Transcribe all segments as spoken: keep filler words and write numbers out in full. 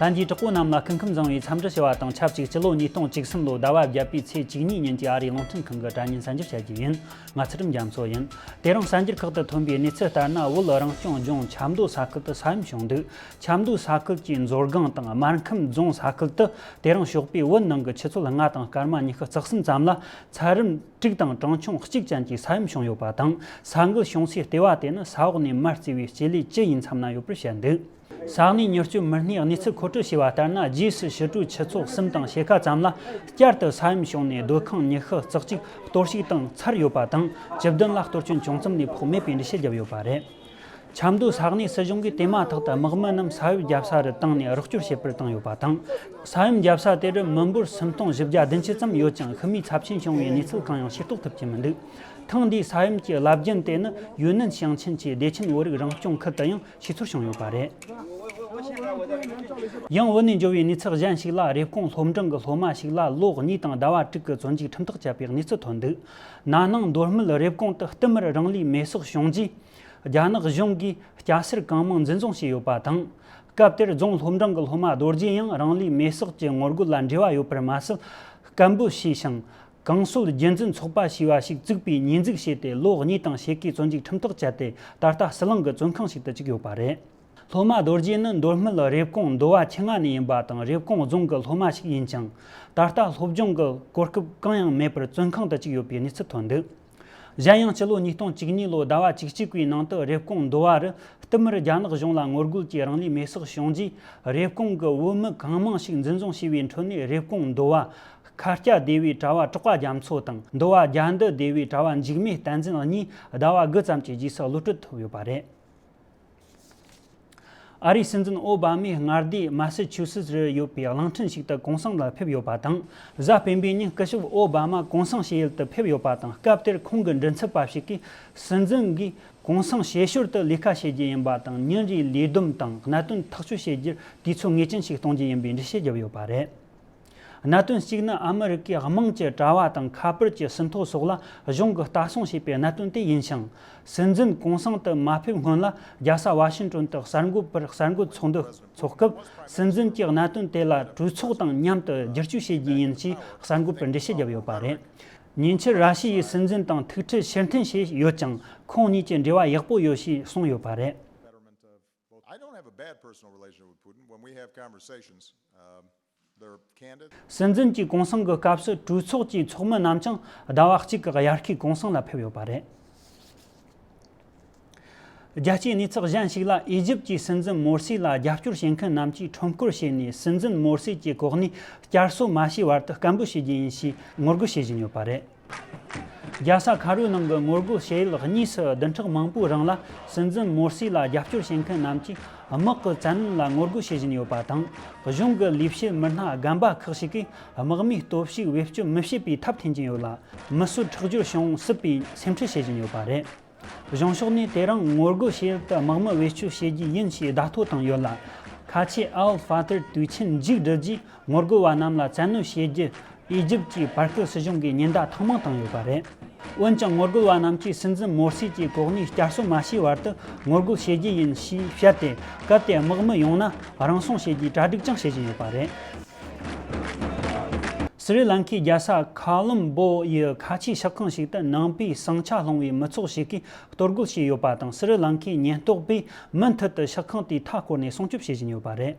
ལྷན་རྒྱས་དྲག་པོ་རྣམས་ལ་སྐུ་ཁམས་བཟང་བའི་འཚམས་འདྲི་ཞུ་བ་དང་ཆབས་ཅིག་སྤྱི་ལོ་ཉིས་སྟོང་བཅུ་གསུམ་ལོ་ཟླ་བ་བརྒྱད་པའི་ཚེས་བཅུ་གཉིས་ཉིན་གྱི་ཨ་རིའི་རླུང་འཕྲིན་ཁང་གི་དྲ་བརྙན་གསར་འགྱུར་བཤད་རྒྱུ་ཡིན། ང་ཚུལ་ཁྲིམས་རྒྱ་མཚོ་ཡིན། དེ་རིང་གསར་འགྱུར་ཁག་ཏུ་ཐོན་པའི་གནས་ཚུལ་ལྟར་ན། བོད་རང་སྐྱོང་ལྗོངས་ཆབ་མདོ་ས་ཁུལ་དུ་ས་ཡོམ་བྱུང་འདུག་ཆབ་མདོ་ས་ཁུལ་གྱི་མཛོ་སྒང་དང་སྨར་ཁམས་རྫོང་ས་ཁུལ་དུ་དེ་རིང་ཞོགས་པའི་བོད་ནང་གི་ཆུ་ཚོད་ལྔ་དང་སྐར་མ་ཉི་ཤུ་རྩ་གསུམ་ཙམ་ལ་ཚད་རིམ་དྲུག་དང་གྲངས་ཆུང་གཅིག་ཅན་གྱི་ས་ཡོམ་བྱུང་ཡོད་པ་དང་། ས་འགུལ་བྱུང་སའི་ལྟེ་བ་དེ་ནི་ས་འོག་ནས་མར་བརྩིས་པའི་སྤྱི་ལེ་བཅུ་ཡི་མཚམས་ན་ཡོད་པར་བཤད་འདུག་ས་གནས་མྱུར་སྐྱོབ་མི་སྣས་གནས་ཚུལ་མཁོ་སྤྲོད་བྱས་པ་ལྟར་ན། རྗེས་སུ་ཕྱི་དྲོའི་ཆུ་ཚོད་གསུམ་དང་ཕྱེད་ཀ་ཙམ་ལ་བསྐྱར་དུ་ས་ཡོམ་བྱུང་ནས་སྡོད་ཁང་ཉི་ཤུ་རྩ་གཅིག་གཏོར་བཤིག་དང་ཚར་ཡོད་པ་དང་། བཅུ་བདུན་ལ་གཏོར་སྐྱོན་ཆུང་ཙམ་ལས་ཕོག་མེད་པའི་འགྲེལ་བཤད་བརྒྱབ་ཡོད་པ་རེད། ཆབ་མདོ་ས་གནས་སྲིད་གཞུང་གིས་དེ་མ་ཐག་ཏུ་དམག་མི་རྣམས་ས་ཡོམ་བརྒྱབ་ས་རུ་བཏང་ནས་རོགས་སྐྱོར་བྱེད་པར་བཏང་ཡོད་པ་དང་། ས་ཡོམ་བརྒྱབ་ས་དེ་རུ་མི་འབོར་སུམ་སྟོང་བཞི་བརྒྱ་བདུན་ཅུ་ཙམ་ཡོད་ཅིང་། ཤི་རྨས་ཚབས་ཆེན་བྱུང་བའི་གནས་ཚུལ་གང་ཡང་ཤེས་རྟོགས་ཐུབ་ཀྱི་མི་འདུག་ཐེངས་འདིའི་ས་ཡོམ་གྱི་རླབས་རྒྱུན་དེ་ནི་ཡུན་ནན་ཞིང་ཆེན་གྱི་བདེ་ཆེན་བོད་རིགས་རང་སྐྱོང་ཁུལ་དུ་ཡང་ཤེས་ཚོར་བྱུང་ཡོད་པ་རེད། ཡང་བོད་ནས་འབྱོར་བའི་གནས་ཚུལ་གཞན་ཞིག་ལ། རེབ་གོང་སློབ་འབྲིང་གི་སློབ་མ་ཞིག་ལ་ལོ་གཉིས་དང་ཟླ་བ་དྲུག་གི་བཙོན་འཇུག་ཁྲིམས་ཐག་བཅད་པའི་གནས་ཚུལ་ཐོན་འདུག་ན་ནིང་མདོ་སྨད་རེབ་གོང་དུ་བསྟུད་མར་རང་ལུས་མེ་སྲེག་བྱུང་རྗེས། རྒྱ་ནག་གཞུང་གིས་སྐྱ་སེར་གང་མང་འཛིན་བཟུང་བྱས་ཡོད་པ་དང་། སྐབས་དེར་རྫོང་སློབ་འབྲིང་གི་སློབ་མ་རྡོ་རྗེ་ཡང་རང་ལུས་མེ་སྲེག་གི་ངོ་རྒོལ་ལ་འབྲེལ་བ་ཡོད་པར་མ་ཟད། སྐད་འབོད་བྱས་ཤིང་། གང་སོལ་རྒྱུན་འཛིན་ཚོགས་པ་ཞེས་པ་ཞིག་བཙུགས་པའི་ཉེས་འཛུགས་བྱས་ཏེ། ལོ་གཉིས་དང་ཕྱེད་ཀའི་བཙོན་འཇུག་ཁྲིམས་ཐག་བཅད་དེ། ད་ལྟ་ཟི་ལིང་གི་བཙོན་ཁང་ཞིག་ཏུ་བཅུག་ཡོད་པ་རེད། སློབ་མ་རྡོ་རྗེ་ནི་མདོ་སྨད་རེབ་གོང་མདོ་བ་ཆུ་རྔ་ནས་ཡིན་པ་དང་། རེབ་གོང་རྫོང་གི་སློབ་མ་ཞིག་ཡིན་ཅིང་། ད་ལྟ་སློབ་སྦྱོང་གི་གོ་སྐབས་གང་ཡང་མེད་པར་བཙོན་ཁང་དུ་བཅུག་ཡོད་པའི་གནས་ཚུལ་ཐོན་འདུག་གཞན་ཡང་། སྤྱི་ལོ་ཉིས་སྟོང་བཅུ་གཉིས་ལོ་ཟླ་བ་བཅུ་གཅིག་པའི་ནང་དུ། རེབ་གོང་མདོ་བ་རུ་བསྟུད་མར་རྒྱ་ནག་གཞུང་ལ་ངོ་རྒོལ་གྱིས་རང་ལུས་མེ་སྲེག་བྱུང་རྗེས། རེབ་གོང་གི་བོད་མི་གང་མང་ཞིག་འཛིན་བཟུང་བྱས་པའི་ཁྲོད་ནས། རེབ་གོང་མདོ་བ་མཁར་སྐྱ་སྡེ་བའི་གྲྭ་བ་གྲགས་པ་རྒྱ་མཚོ་དང་། མདོ་བ་རྒྱ་འདུ་སྡེ་བའི་གྲྭ་བ་འཇིགས་མེད་བསྟན་འཛིན་གཉིས་ཟླ་བ་དགུ་ཙམ་གྱི་རྗེས་སུ་གློད་གྲོལ་ཐོབ་ཡོད་པ་རེད། ཨ་རིའི་སྲིད་འཛིན་ཨོ་བྷ་མས་མངའ་སྡེ་མ་སི་ཆུ་སི་སི་རུ་ཡོད་པའི་གླིང་ཕྲན་ཞིག་ཏུ་གུང་སེང་ལ་ཕེབས་ཡོད་པ་དང་། གཟའ་སྤེན་པའི་ཉིན་སྐུ་ཞབས་ཨོ་བྷ་མ་གུང་སེང་བྱེད་ཡུལ་དུ་ཕེབས་ཡོད་པ་དང་། སྐབས་དེར་ཁོང་གི་མགྲིན་ཚབ་པ་ཞིག་གིས། སྲིད་འཛིན་གྱིས་གུང་སེང་བྱེད་ཞོར་དུ་ལས་ཀ་བྱེད་རྒྱུ་ཡིན་པ་དང་། ཉིན་རེའི་ལས་བསྡོམས་དང་གནད་དོན་ཐག་གཅོད་བྱེད་རྒྱུར་དུས་ཚོད་ངེས་ཅན་ཞིག་གཏོང་རྒྱུ་ཡིན་པའི་འགྲེལ་བཤད་བརྒྱབ་ཡོད་པ་རེད། གནད་དོན་གཅིག་ནི། ཨ་མི་རི་ཀའི་དམངས་ཀྱི་གྲྭ་བ་དང་ཁ་པར་གྱི་ཟིན་ཐོ་སོགས་ལ་གཞུང་གིས་ལྟ་སྲུང་བྱས་པའི་གནད་དོན་དེ་ཡིན་ཞིང་། སྲིད་འཛིན་གུང་སེང་དུ་མ་ཕེབས་སྔོན་ལ། རྒྱལ་ས་ཝ་ཤིང་ཏོན་དུ་གསར་འགོད་པར་གསར་འགོད་ཚོགས་འདུ་འཚོགས་སྐབས། སྲིད་འཛིན་གྱིས་གནད་དོན་དེ་ལ་གྲོས་ཚོགས་དང་མཉམ་དུ་བསྒྱུར་བཅོས་བྱེད་རྒྱུ་ཡིན་ཞེས་གསར་འགོད་པར་འགྲེལ་བཤད་བརྒྱབ་ཡོད་པ་རེད། ཉེ་ཆར་ར་ཤི་ཡའི་སྲིད་འཛིན་དང་ཐུག་འཕྲད་ཕྱིར་འཐེན་བྱས་ཡོད་ཅིང་། ཁོང་གཉིས་ཀྱི་འབྲེལ་བ་ཡག་པོ་ཡོད་ཞེས་གསུངས་ཡོད་པ་རེད། I don't have a bad personal relationship with Putin. When we have conversations, um, they're candid. སྲིད་འཛིན་གྱི་གུང་སེང་གི་སྐབས་སུ་གྲོས་ཚོགས་ཀྱི་ཚོགས་མི་རྣམས་ཀྱང་ཟླ་བ་གཅིག་གི་དབྱར་ཁའི་གུང་སེང་ལ་ཕེབས་ཡོད་པ་རེད། རྒྱལ་སྤྱིའི་གནས་ཚུལ་གཞན་ཞིག་ལ། ཨི་ཇིབ་ཀྱི་སྲིད་འཛིན་མོར་སི་ལ་རྒྱབ་སྐྱོར་བྱེད་མཁན་རྣམས་ཀྱིས་ཁྲོམ་སྐོར་བྱས་ནས། སྲིད་འཛིན་མོར་སི་གྱི་གོ་གནས་བསྐྱར་གསོ་མ་བྱས་བར་དུ་སྐད་འབོད་བྱེད་རྒྱུ་ཡིན་ཞེས་ངོ་རྒོལ་བྱེད་བཞིན་ཡོད་པ་རེད། རྒྱལ་ས་ཁ་རོའི་ནང་གི་ངོ་རྒོལ་བྱེད་ཡུལ་གཉིས་སུ་བདུན་ཕྲག་མང་པོའི་རིང་ལ། སྲིད་འཛིན་མོར་སི་ལ་རྒྱབ་སྐྱོར་བྱེད་མཁན་རྣམས་ཀྱིས་དམག་གི་བཙན་གནོན་ལ་ངོ་རྒོལ་བྱེད་བཞིན་ཡོད་པ་དང་། གཞུང་གི་ལས་བྱེད་མི་སྣ་རྒན་པ་ཁག་ཞིག་གིས་དམག་མིའི་སྟོབས་ཤུགས་བེད་སྤྱོད་མི་བྱེད་པའི་ཐབས་འཐེན་གྱིན་ཡོད་ལ། མི་གསོད་ཁྲག་སྦྱོར་བྱུང་སྲིད་པའི་སེམས་ཁྲལ་བྱེད་བཞིན་ཡོད་པ་རེད། གཞུང་ཕྱོགས་ནས་དེ་རིང་ངོ་རྒོལ་བྱེད་ཡུལ་དུ་དམག་མི་བེད་སྤྱོད་བྱེད་རྒྱུ་ཡིན་ཞེས་བརྡ་ཐོ་བཏང་ཡོད་ལ། ཁ་ཆེ་ཨལ་ཧྥ་ཏར་དུས་ཆེན་མཇུག་བསྒྲིལ་རྗེས། ངོ་རྒོལ་བ་རྣམས་ལ་བཙན་གནོན་བྱེད་རྒྱུ། ཨི་ཇིབ་ཀྱི་བར་སྐབས་སྲིད་གཞུང་གིས་ཉེན་བརྡ་ཐེངས་མང་བཏང་ཡོད་པ་རེད། འོན་ཀྱང་། ངོ་རྒོལ་བ་རྣམས་ཀྱིས་སྲིད་འཛིན་མོར་སི་ཀྱི་གོ་གནས་བསྐྱར་གསོ་མ་བྱས་བར་དུ་ངོ་རྒོལ་བྱེད་རྒྱུ་ཡིན་ཞེས་བཤད་དེ། གལ་ཏེ་དམག་མི་ཡོང་ན་རང་སྲུང་བྱེད་རྒྱུའི་གྲ་སྒྲིག་ཀྱང་བྱེད་བཞིན་ཡོད་པ་རེད། སི་རི་ལང་ཀའི་རྒྱལ་ས་ཁ་ལོམ་བོ་ཡི་ཁ་ཆེའི་ཤག་ཁང་ཞིག་ཏུ་ནང་པའི་ཟིང་ཆ་སློང་བའི་མི་ཚོགས་ཤིག་གིས་གཏོར་རྒོལ་བྱས་ཡོད་པ་དང་། སི་རི་ལང་ཀའི་ཉེན་རྟོག་པས་མུ་མཐུད་དུ་ཤག་ཁང་དེའི་མཐའ་བསྐོར་ནས་སྲུང་སྐྱོབ་བྱེད་བཞིན་ཡོད་པ་རེད།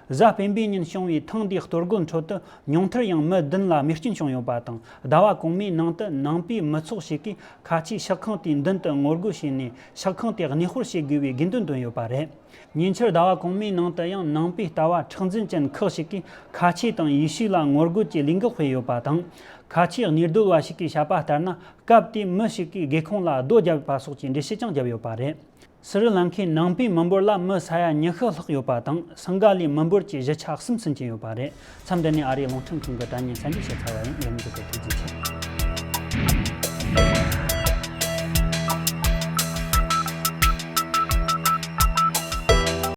གཟའ་སྤེན་པའི་ཉིན་བྱུང་བའི་ཐེངས་འདིའི་གཏོར་རྒོལ་ཁྲོད་དུ་ཉུང་མཐར་ཡང་མི་བདུན་ལ་རྨས་སྐྱོན་བྱུང་ཡོད་པ་དང་། ཟླ་བ་གོང་མའི་ནང་དུ་ནང་པའི་མི་ཚོགས་ཤིག་གིས་ཁ་ཆེའི་ཤག་ཁང་དེའི་མདུན་དུ་ངོ་རྒོལ་བྱས་ནས། ཤག་ཁང་དེ་གནས་སྤོར་བྱེད་དགོས་པའི་དགོས་འདུན་བཏོན་ཡོད་པ་རེད། ཉེ་ཆར་ཟླ་བ་གོང་མའི་ནང་དུ་ཡང་ནང་པའི་ལྟ་བ་མཁྲེགས་འཛིན་ཅན་ཁག་ཅིག་གིས་ཁ་ཆེ་དང་ཡེ་ཤུ་ལ་ངོ་རྒོལ་གྱི་ལས་འགུལ་སྤེལ་ཡོད་པ་དང་། ཁ་ཆེའི་གནས་སྡོད་པ་ཞིག་གིས་བཤད་པ་ལྟར་ན། སྐབས་དེའི་མི་ཞིག་གིས་སྒེའུ་ཁུང་ལ་རྡོ་བརྒྱབ་པ་སོགས་ཀྱི་འགྲེལ་བཤད་ཀྱང་བརྒྱབ་ཡོད་པ་རེད། སི་རི་ལང་ཀའི་ནང་པའི་མི་འབོར་ལ་མི་ས་ཡ་ཉི་ཤུ་ལྷག་ཡོད་པ་དང་། སིང་ག་ལའི་མི་འབོར་གྱི་བཞི་ཆ་གསུམ་ཟིན་གྱི་ཡོད་པ་རེད། མཚམས་འདི་ནས་ཨ་རིའི་རླུང་འཕྲིན་ཁང་གི་དྲ་བརྙན་གསར་འགྱུར་བཤད་ཚར་བ་ཡིན། ལན་འདི་ག་ཐུགས་རྗེ་ཆེ།